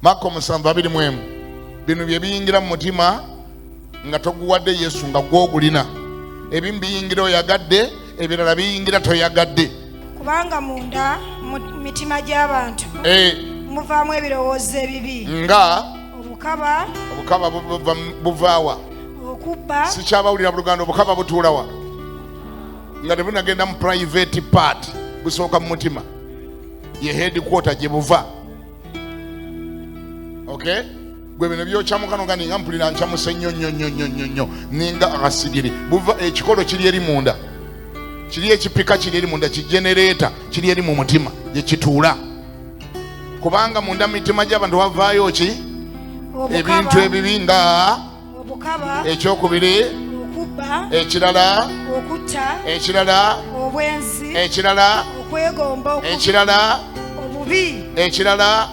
Makko 7:21. Bino bye biyingira mu mutima nga toguwadde Yesu, nga gw'ogulina. Ebimu biyingira oyagadde, ebirala biyingira toyagadde. Kubanga munda mu mitima gy'abantu muvaamu ebirowoozo ebibi, nga obukaba. Obukaba buvaawa? Okubba. Sikyabawulira buluganda. Obukaba butuulawa nga tebunagenda mu private part? Busooka mu mutima, ye headquarter gye buva. Okay, gwe bino byokyamuka noga ninga mpulira nkyamuse nnyo nnyo nnyo nnyo nnyo nnyo, ninga akasigiri. Buva ekikolo kiri eri munda, kiri ekipika kiri eri munda, kigenereta kiri eri mu mutima gye kituula. Kubanga munda mu mitima gy'abantu wavaayo ki? Ebintu ebibi nga obukaba, ekyokubiri, okubba, ekirala, okutta, ekirala, obwenzi, ekirala, okwegomba ekirala, obubi, ekirala,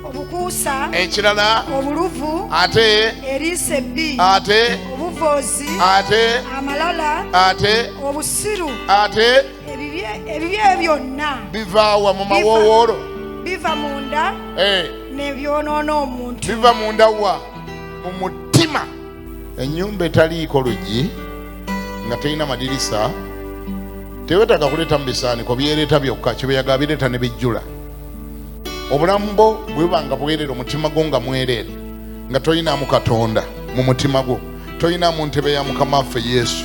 obukuusa, ekirala, obuluvu, ate, eriiso ebbi, ate, obuvoozi, ate, amalala, ate, obusiru, ate, ebibi byonna bivaawa mu mawowoolo? Biva munda nebyonoona omuntu. Biva munda wa? Mu mutima. Ennyumba etaliiko luggi, nga terina madirisa, tewetaaga kuleeta mu bisaaniko, byereeta byokka. Kibeyaga bireeta ne bijjula. Obulamu bwo bwe nga bwerere, omutima gwo nga mwereere, nga toyinaamu Katonda mu mutima gwo, toyinaamu ntebe ya Mukama waffe Yesu,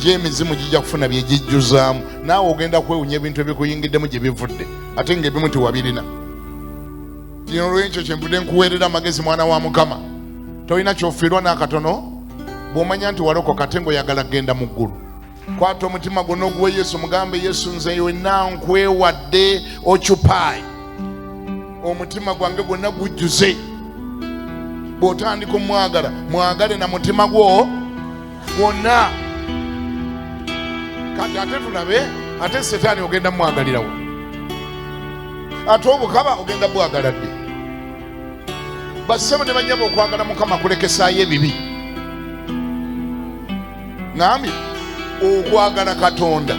gye emizimu gijja kufuna bye gijjuzaamu. Naawe ogenda kwewunya ebintu ebikuyingiddemu gye bivudde, ate ng'ebimu tewabirina. Kino olwekyo kyenvudde nkuweerera amagezi, mwana wa Mukama. Tolina kyofiirwa n'akatono bw'omanya nti walokoka ate ng'oyagala kugenda mu ggulu. Kwata omutima gwonna oguwe Yesu, mugambe, "Yesu, nze wenna nkwewadde, occupy omutima gwange gwonna, gujjuze." Bw'otandika omwagala, mwagale na mutima gwo gwonna. Kati ate tulabe, ate Setaani ogenda mwagalirawo? Ate obukaba ogenda bwagala ddi? Bassebo ne banyaba, okwagala Mukama kulekesaayo ebibi. Ŋambye, okwagala Katonda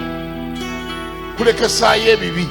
kulekesaayo ebibi.